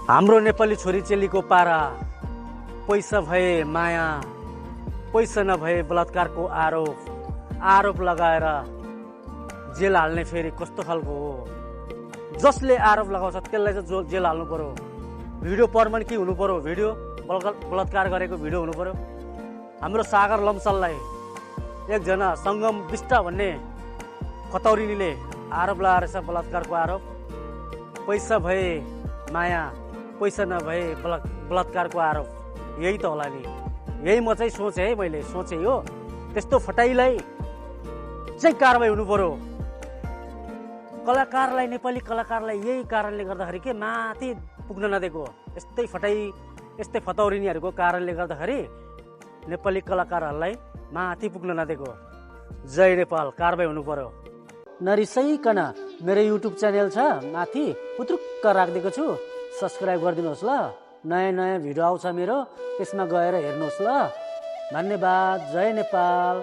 हाम्रो नेपाली छोरीचेलीको पारा, पैसा भए माया, पैसा नभए बलात्कारको आरोप लगाएर जेल हाल्ने फेरि कस्तो खालको हो? जसले आरोप लगाउँछ त्यसलाई चाहिँ जेल हाल्नु पर्यो। भिडियो पर्मन के हुनु पर्यो? भिडियो बलात्कार गरेको भिडियो हुनु पर्यो। हाम्रो सागर लम्साललाई एकजना सङ्गम बिष्ट भन्ने खतौरीले आरोप लगाएर छ, बलात्कारको आरोप। पैसा भए माया, पैसा नभए बलात्कारको आरोप। यही त होला नि। यही म चाहिँ सोचेँ है, मैले सोचेँ हो त्यस्तो फटाइलाई चाहिँ कारबाही हुनु पर्यो। कलाकारलाई, नेपाली कलाकारलाई यही कारणले गर्दाखेरि के माथि पुग्न नदिएको, यस्तै फतौरिनीहरूको कारणले गर्दाखेरि नेपाली कलाकारहरूलाई माथि पुग्न नदिएको। जय नेपाल, कारबाही हुनु पर्यो। नरिसाइकन मेरो युट्युब च्यानल छ माथि पुत्रुक्क राखिदिएको छु, सब्सक्राइब गरिदिनुहोस् ल। नयाँ भिडियो आउँछ मेरो, त्यसमा गएर हेर्नुहोस् ल। धन्यवाद। जय नेपाल।